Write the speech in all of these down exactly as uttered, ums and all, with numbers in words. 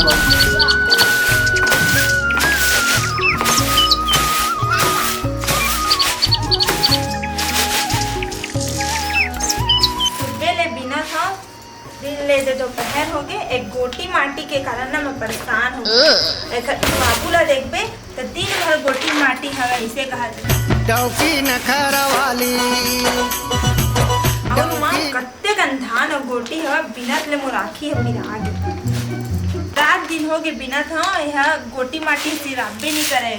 सुबह ले बिनत हव, दिन ले जे दोपहर होगे, एक गोटी माटी के कारण ना मैं परेशान हो गे। एखर बाबू ला देखबे त दिन भर गोटी माटी हवे, अइसे कहत हे। डौकी नखरा वाली। अउ माँ, कत्ते कन धान अउ गोटी हवे, बिनत ले मोर आँखी ह पिरा गे। रात दिन होगे बिनत हव, एहा गोटी माटी सिराबे नइ करे।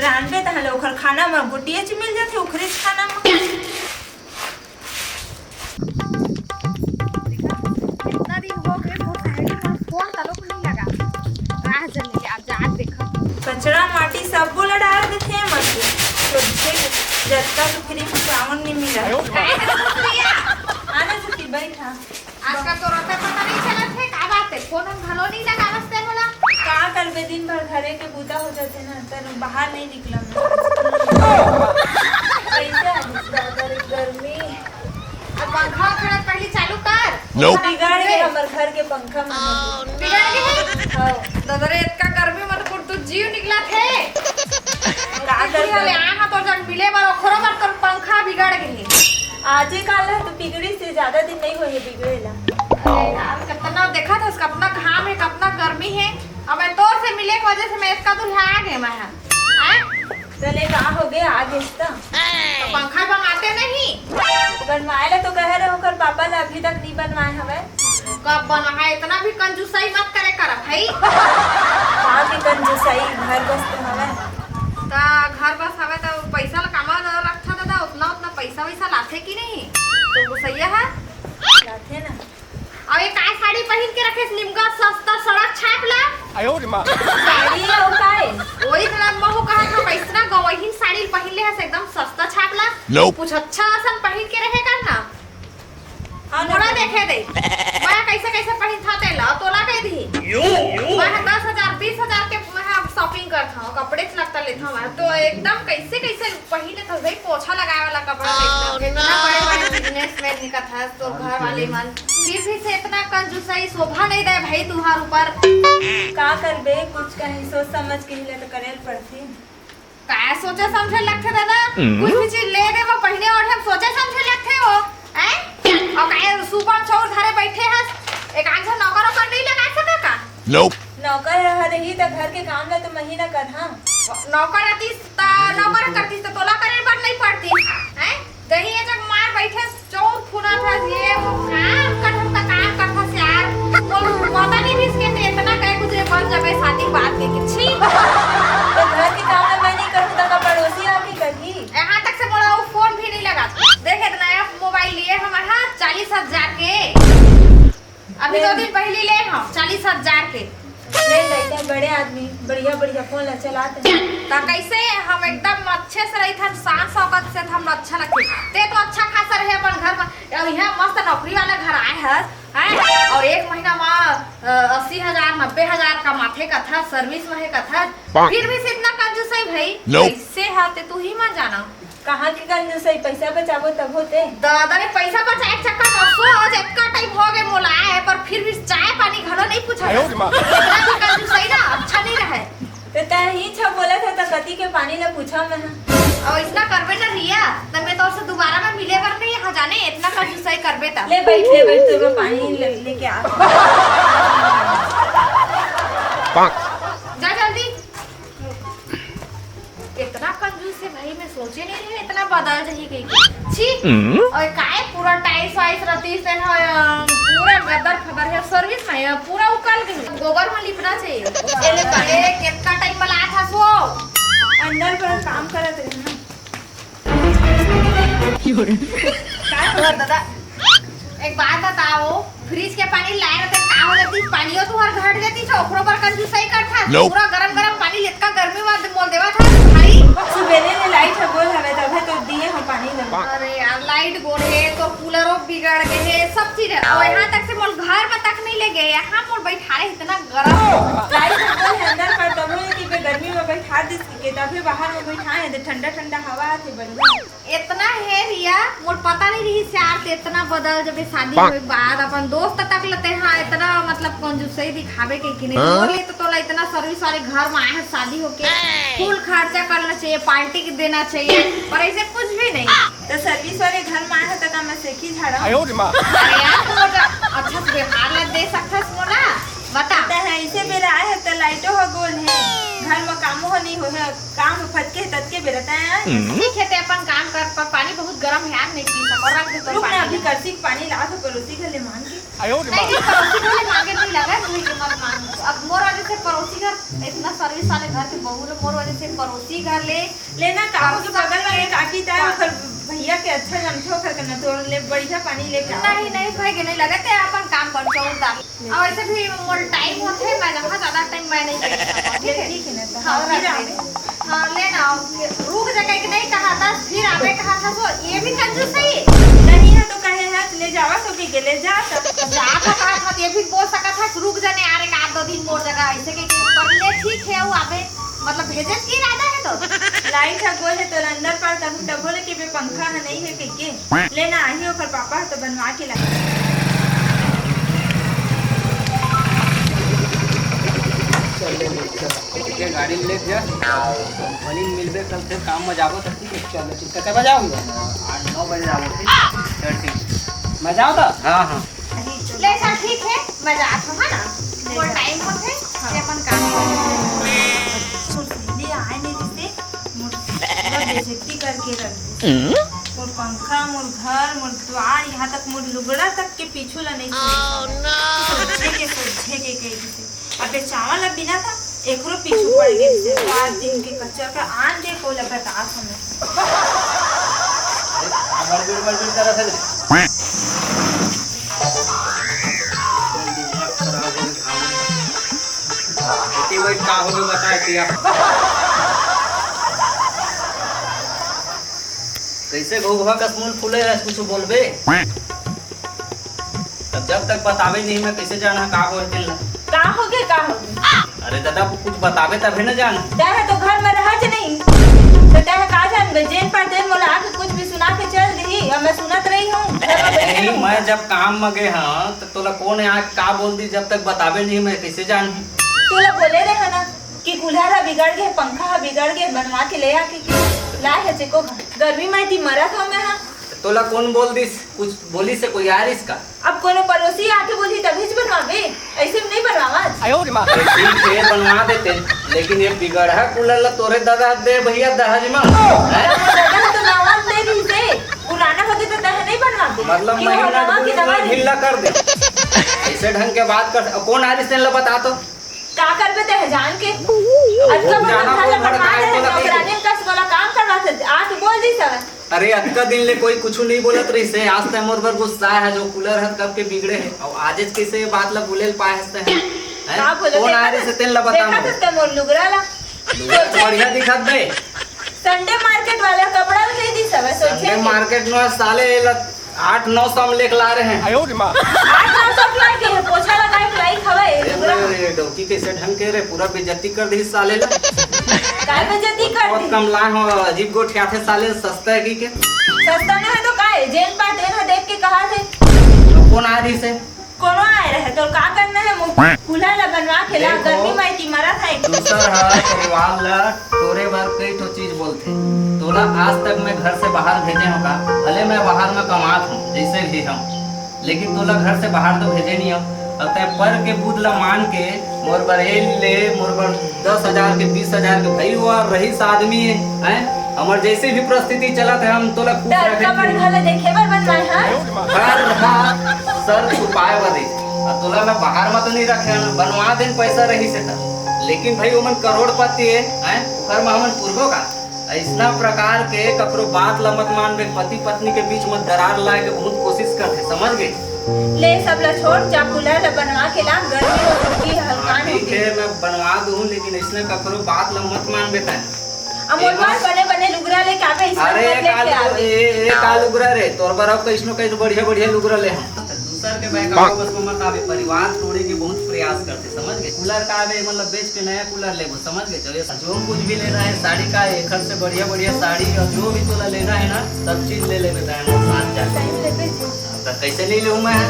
रांधबे तहाँ ले ओखर खाना म गोटियेच मिल जाथे, ओखरेच खाना म। इतना दिन हो गए, मोर सहेली मन फोन तलो को नहीं लगा। राह जने ले, अब जात देखा। कचरा माटी सबो ला डाल देथे, मत सोचे, जतका तो फ्री में सावन नहीं मिला। आयो। आना सुखी, बैठा। आजकल तो रहता पता नहीं चलत हे, का बात हे? फोन उन घलो नहीं लगावस ते मोला। का करबे, दिन भर घरे के बूता हो जाथे ना, त बाहर नहीं निकलम ना। कैसे आबे? बाबा रे, गर्मी। अब पंखा खड़ा पहले चालू कर। Nope। बिगड़ गे हमर घर के पंखा मन। बिगड़ गे हे? हाँ। दादा रे, इतना गर्मी में तो कुल तू जीव निकला थे। का करबे? ले आ, हाँ, तो जब मिले बर ओखरो बर तोर पंखा बिगड़ गे हे। आजे काल तो बिगड़ी से ज्यादा दिन नहीं होए हे बिगड़े ला। अरे यार, कितना देखा था उसका, अपना घाम है, कितना गर्मी है। अब मैं तोर से मिले की वजह से मैं इतना दूर आ गए मैं, हाँ। हैं? चले का हो गए, आ गए तो। तो पंखा बनवाते नहीं? बनवाए ला तो कह रहे हो, ओकर पापा ला अभी तक नहीं बनवाए हवे। कब बनवाए? इतना भी कंजूसाई मत करे कर भाई। का के कंजूसाई, घर बस तो हवे। ता घर बस हवे तो पैसा ला कामा रखता दादा, उतना उतना पैसा वैसा लाथे कि नहीं? तो वो सही है। लाथे ना। अउ ये काय साड़ी पहिन के रखेस, निमगा सस्ता सड़क छाप ला। आयो रे माँ। साड़ी अउ काय? वही तो मैं महू कहा था, कैसना गवहिन साड़ी पहिन ले हस, एकदम सस्ता छाप ला। Nope। कुछ अच्छा असन पहिन के रहे कर ना। हाँ, मोला देखे दे। मैं कैसे कैसे पहिन था तेला, तोला कह दी। मैं दस हजार, बीस हजार के मैं shopping करता हूँ, कपड़े च लगता लेता हूँ मैं। तो एकदम कैसे कैसे पहिले तो भाई पोछा लगाए वाला कपड़ा हाँ, देख लो। इतना बड़े बड़े businessman हे कथस, तोर घर वाले मन। फिर भी से इतना कंजूसई शोभा नहीं दे भाई तुहार ऊपर। का करबे, कुछ कहीं सोच समझ के ही ले तो करे ल पड़थे। का सोचे समझे लगथे दादा? हम्म। कुछ भी चीज ले दे वो पहिने ओढ़े हम सोचे समझे लगथे वो, हैं? अउ काहे सुपा म चौर धरे बैठे हस? एक आध झन नौकर ओकर नहीं लगा सका का? Nope। नौकर ह रही त घर के काम ल तो मही न करहा। नौकर रतिस त नौकर करतिस त तोला करे बर नहीं पड़तिस, हैं? दही ये जग मार बैठे चौर फुना था ये वो काम करत त काम करत हस यार। तो पता नहीं भी इसके इतना कहे गुजरे बन जाबे शादी बात के कि छी। तो घर के काम ल मैं नहीं करूँ त का पड़ोसी आके करही? यहाँ तक से मोला वो फोन भी नहीं लगा। देखे त नया मोबाइल लिए हम, हाँ, चालीस हजार के। अभी दो दिन पहली ले हम चालीस हजार के। ले लइका बड़े आदमी बढ़िया बढ़िया फोन ला चलाते हैं। त कैसे हम एकदम अच्छे से रही थन, शान शौकत से हम अच्छा लगते। ते तो अच्छा खासा रहे अपन घर में, और यहाँ मस्त नौकरी वाला घर आए हस, हैं? और एक महीना में, अ, अस्सी हजार, नब्बे हजार कमाथे कथा, service में है कथा, फिर भी से इतना कंजूस है भाई। Nope। कैसे है ते तू ही मत जाना। कहाँ के कंजूसई, पैसा बचाबो तब होते। दादा रे, पैसा बचाए के चक्कर में सोच, इतना टाइम हो गए मोला आए, पर फिर भी चाय पानी घलो नहीं पूछा। आयो रे माँ। इतना भी कंजूसई ना अच्छा नहीं रहे। तो तय ही छ बोला था, तो कति के पानी ला पूछा मैं। और इतना करबे ना रिया, तो मैं तो उससे दोबारा में मिले बर नहीं यहाँ जाने, इतना कंजूसई करबे तब। ले बैठ, ले बैठ, तो मैं पानी ले, लेके आ। जा जल्दी। इतना कंजूस है भाई, मैं सोचे नहीं रही इतना बदल जाही कही के। छी। हम्म। और काय पूरा टाइल्स वाइल्स रहती है ना, पूरा गदर फदर है, service में है, पूरा उकल गई। गोबर में लिपना चाहिए। चले पहले कितना टाइम बला था सो। अंदर पर काम करत रहे ना। का हुआ दादा? एक बात बताओ, फ्रिज के पानी लाए रहते, का हो जाती? पानियो तुहर घट जाती छो, ओकरो पर कंजूसई करथा। Nope। पूरा गरम गरम पानी लेतका गर्मी में मोल देवा था भाई। सुबेरे ले लाइट ह गोल हवे, तभे तो दिए हम पानी ला। अरे यार, लाइट गोल है तो कूलरो बिगड़ गए है, सब चीज है। और यहाँ तक से मोल घर में तक नहीं ले गए, यहाँ मोल बैठा रहे इतना गरम। लाइट ह गोल है अंदर पर, तभो ये कि बे गर्मी में बैठा दिस के, तब बाहर में बैठा है, तो ठंडा ठंडा हवा आथे, बढ़िया। इतना हे रिया, मोर पता नहीं रहिस यार, ते इतना बदल जबे शादी होए के बाद अपन दोस्त तक ल ते हा इतना मतलब कंजूसई दिखावे के कि नहीं। हाँ? मोर ले तो तोला इतना सर्विस वाले घर में आए है शादी होके, फुल खर्चा करना चाहिए, पार्टी के देना चाहिए, पर ऐसे कुछ भी नहीं। तो सर्विस वाले घर में आए है तो का मैं सेखी झाड़ा? अरे यार, तू अगर अच्छा से व्यवहार ला दे सकथस मोला, बता। त ऐसे बेरा आए है त लाइटो ह गोल है, घर में कामो ह नहीं हो है, काम ह फटके है ततके बेरा तय। ठीक है, ते अपन काम कर, पर पानी बहुत गरम है यार, नहीं पी सको, रख दे तो रुक ना, पानी अभी ला। करसी के पानी ला तो पड़ोसी घर ले मांग के। नहीं, नहीं, पड़ोसी घर ले मांगे नहीं लगा, तू ही मत मांग। अब मोर वजह से पड़ोसी घर, इतना सर्विस वाले घर के बहू लो, मोर वजह से पड़ोसी घर ले लेना, काकू के बगल वाले काकी ताय ओकर भैया के अच्छा जानथे, ओकर कना तोर ले बढ़िया पानी लेके आओ। नहीं, नहीं, भाई के नहीं लगे, ते अपन काम कर, चौक डाल। और वैसे भी मोर टाइम होथे, मैं जहाँ ज्यादा टाइम मैं नहीं बैठ सकता, ठीक है? ठीक है ना, तो हाँ, हाँ, फिर रख आवे। दे। हाँ, ले ना, रुक जा, कहीं नहीं कहा था, फिर आवे कहा था, तो ये भी कंजूस है। नहीं है तो कहे है, ले जावा सो के, के ले जा, तो जा था, कहा था, ये भी बोल सका था, रुक जाने, आ रे, एक आध दो दिन मोर जगह, ऐसे के, के, पर ले, ठीक है, वो आवे। मतलब भेजे के इरादा है तो? लाइट ह गोल है तो अंदर पार तब तभो ले के बे पंखा ह नहीं है के, के? लेना आही ओकर पापा ह तो बनवा के ला। चल ले, ले, चल। ठीक है, गाड़ी ले जा। कंपनी में मिलबे कल, फिर काम में जाबो तो ठीक है। चल, ठीक है, कब जाऊंगा? आठ नौ बजे जाबो, ठीक है? चल, ठीक है। मैं जाऊँ तो? हाँ, हाँ। ले चल, ठीक है, मैं जात हूँ, है ना? ले मोर जा। टाइम होथे, हाँ। मैं अपन काम करत हूँ। मोर सहेली आए नहीं रिहिसे, मोर पूरा बेइज्जती करके रख दिस। मोर पंखा, मोर घर, मोर द्वार, यहाँ तक मोर लुगड़ा तक के पीछू ला नहीं छोड़े। सोझे के, सोझे के कह दिस। अबे चावल अब बिना था, एकरो पीछू पड़ गए से। पाँच दिन के कच्चा का आन दे को लगा ता समय। अरे, का बड़बड़, बड़बड़ करत है रे? बेटी, बैठ, का हो गए, बता दिया। कैसे घोघवा कस मुंह फूले है, कुछ बोलबे? तब जब तक बतावे नहीं, मैं कैसे जाना का होय तेन ला? का होगे, का होगे? अरे दादा, कुछ बतावे तभे न जान। तैं तो घर में रहच नहीं, तो तैं का जानबे? जेन पर तेन मोला आके कुछ भी सुना के चल दिही, अब मैं सुनत रही हूँ, घर में बैठे नहीं, रहूँ। मैं जब काम में गए हाँ, तो तोला कौन यहाँ का बोल दी, जब तक बतावे नहीं, मैं कैसे जान? तोला बोले रहे ना कि कूलर ह बिगड़ गए, पंखा ह बिगड़ गए, बनवा के ले आके के लाए है जेको ह। गर्मी में ती मरत हो मैं हा। तोला कौन बोल दिस? कुछ बोलिस से कोई आ रिस का? अब कोनो पड़ोसी आके बोली तभी बनवाबे, ऐसे में नहीं बनवावा। अरे ठीक है, बनवा देते, लेकिन ये बिगड़हा कूलर ला तोरे दादा दे भैया दहेज में, हैं? दादा तो नवा दे दी से, पुराना होगे तो तहे नहीं बनवाबे। मतलब कि महीना नवा की दवा ढीला कर दे। ऐसे ढंग के बात कर, कौन आ रिस तेन ला बता तो। का करबे ते जान के? अतका बड़ा घर ला बनवा दे, नौकरानी कस वाला काम करवा थे, आके बोल दी सब। अरे अतका दिन ले कोई कुछ नहीं बोलत रहिस हे, आज तक मोर बर गुस्सा है जो कूलर हत कब के बिगड़े है, और आज कैसे ये बात ला बोले पाए हंसते हैं? हैं? का बोले? कौन आए रहिस तेन ला बता मोर। देखा मोर लुगरा ला। लुगरा तो बढ़िया दिखत बे। संडे मार्केट वाला कपड़ा ला दे दी सब, सोचे संडे मार्केट में साले ला आठ नौ सौ में लेके ला रहे हैं। आठ नौ सौ के लायक है, पोछा लगाए के लायक हवे, ए, पूरा। ए, डौकी कैसे ढंग के रे, पूरा बेइज्जती कर दी साले ला। काय बेइज्जती कर बहुत दी? कम लाए हो, अजीब गोठियाथे साले, सस्ता है कि के? सस्ता ना है तो काय, जेन पर तेन ह देख के कहा थे। तो कौन आ रही से? कोनो आए रहे, तो का करना है? मुंह कूल्हा ला बनवा के ला, देखो, गर्मी माई की मरत है। दूसर ह परिवार ला टोरे बर कई ठो चीज बोलथे। तोला आज तक मैं घर से बाहर भेजे हूँ का? भले मैं बाहर में कमात हूँ, जैसे भी हूँ, लेकिन तोला घर से बाहर तो भेजे नहीं हूँ। अब तय पर के बुध ला मान के मोर बर ए ले, मोर बर दस हजार के, बीस हजार के, भाई वो रईस आदमी है, हैं? हमर जैसे भी परिस्थिति चलत है, हम तोला खुश रखे के लिए। घला देखे बर बनवाए, हाँ? घर हा सर छुपाए बर रहिस। अब तोला मैं बाहर में तो नहीं रखे हन, बनवा देन पैसा रहिस हे त। लेकिन भाई ओमन करोड़पति है, हैं? घर में हमन पुरबो का? ऐसना प्रकार के ककरो बात ला मत मानबे, पति पत्नी के बीच में दरार लाए के बहुत कोशिश करथे, समझ गए? ले सब ला छोड़, जा कूल्हा ला बनवा के ला, गर्मी हो चुकी है, हाँ, हलकान हो ठीक गई। है, मैं बनवा दूँ, लेकिन ऐसना ककरो बात ला मत मानबे तैं। अब मोर बर बने बने लुगरा लेके आबे, ऐसना अरे, मत एक लेके आलू, आबे। ए-, एक आलू लुगरा रे, तोर बर अब कैसनो कैसनो बढ़िया बढ़िया लुगरा ले हम। दूसर के बहकावा बस में मत आबे, परिवार तोड़े के बहुत प्रयास करथे। समझ गए? कूलर का बे, मतलब बेच के नया कूलर लेबो, समझ गए? चलिए, जो कुछ भी लेना है, साड़ी का, एकर से बढ़िया बढ़िया साड़ी और जो भी तोला लेना है ना, सब चीज ले लेबे तैं, साथ जाके। सही में लेबे जी। हाँ, तो कैसे नहीं लेहूँ मैं?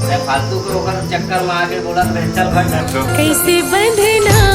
मैं फालतू के ओकर चक्कर में आके बोला, "बे, चल भाग।" कैसे बंधना